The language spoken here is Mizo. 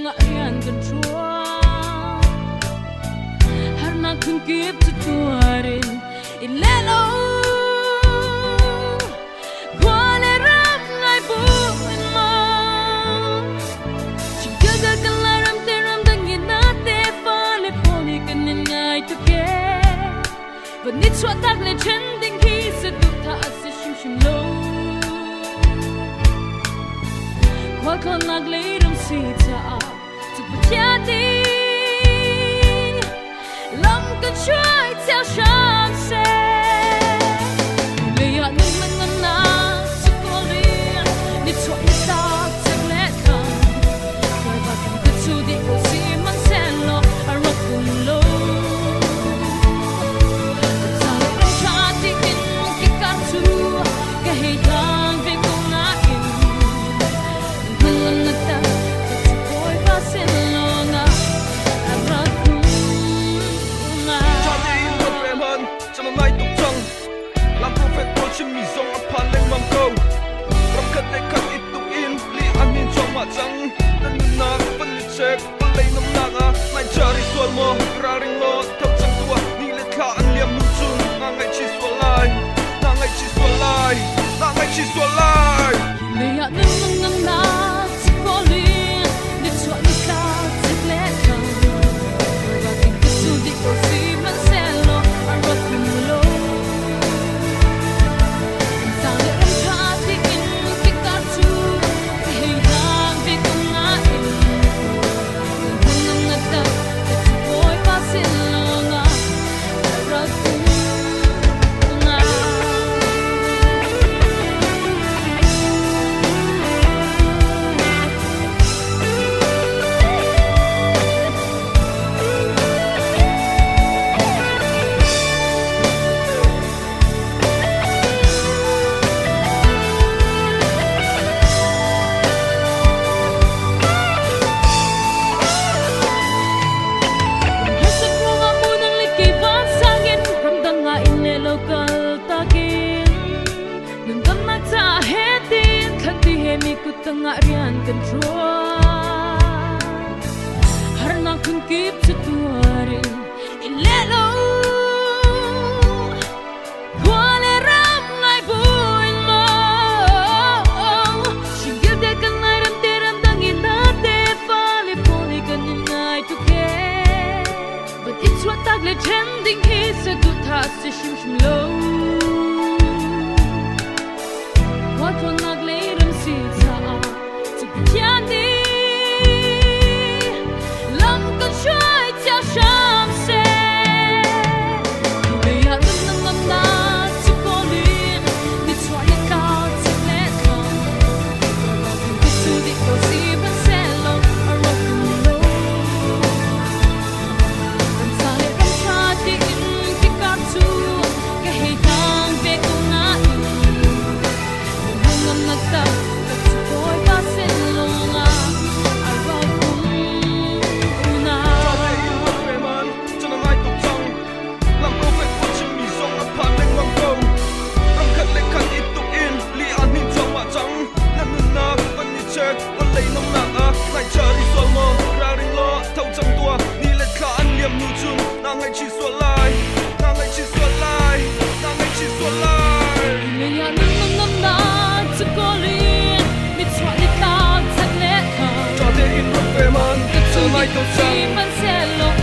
tangah rian kan ṭuan. Harnak phunkip cu tuarin i le lo. Khua le ram ngai buin maw Chikilgal kan Lairam te ram dang in na tefa le pawl nih kan in ngai tuk ee. Van ni chuah tak le ṭhen ding hi saduhthah a si hrimhrim lo. Khualtlawnnak lei ram si caah cu Pathian nih lam kan hruai cio hram seh. Lei ah nun man ngamnak cu kawl in nichuah nitlak chek le thlang Bawipa kan kut cu dih ko sihmanhsehlaw a rak um lo. Ṭha tiin kikar cu ka hei hlang ve ko nain hmun na ta ka cu Bawipa sin lawngah a rak um. Ṭha tein ruat ve hmanh, chan a nai tuk cang. Lam profet pawl chimmi zong a phan lengmang ko. Ram khat le khat i tuk in lih an hnin cuahmah cang. Nan nunnak van i check, vawlei nomnak ah nai car i sual maw? Ralring law, tho cang tuah, ni le thla an liam hnu cun naa ngaihchih sual lai. Naa ngaihchih sual lai. Naa ngaihchih sual lai. Lei ah nun ngamnak cu kawl in nichuah nitlak chek le thlang. Bawipa king ka cu dih ko sihmanhsehlaw a rak um lo. Sang le ram ṭha tiin kikar cu ka hei hlang ve ko nain hmun na tak ka cu Bawipa sin lawngah a rak um. Harsat ruangah munang le kei vansang in ramdang ah inn le lo kal takin nundamnak caah he tin thlanti he mi kut tangah rian kan ṭuan. Harnak phunkip cu tuarin in le lo khua le ram ngai buin maw Shingil te kan ngai ram te ram dang in na tefa le pawl nih kan in ngai tuk ee. But i chuah tak le ṭhen ding hi saduhthah si hrimhrim lo. Khualtlawnnak lei ram si caah cu Pathian nih lam kan hruai cio hram seh. Lei ah nun na ngamnak cu kawl in nichuah nitlak chek le thlang. Ka cu dih ko sihmanhsehlaw a rak um lo. Ramsa le ramṭha tiin kikar cu ka hei hlang ve ko nain ngamnak tak ka cu Bawipa sin lawngah a rak um Ṭha unau. tein ruat ve hmanh, chan a nai tuk cang. Lam profet pawl chimmi zong a phan lengmang ko. Ram khat le khat i tuk in lih aa hnin cuahmah cang. Nan nunnak van i check, vawlei nomnak ah nai car i sual maw? Ralring law, tho cang tuah, ni le thla an liam hnu cun naa ngaihchih sual lai. Naa ngaihchih sual lai. Naa ngaihchih sual lai. Lei ah nun ngamnak cu kawl in nichuah nitlak chek le thlang. Ṭha tein ruat ve hmanh, Ka cu chan a nai dih ko tuk cang. sihmanhsehlaw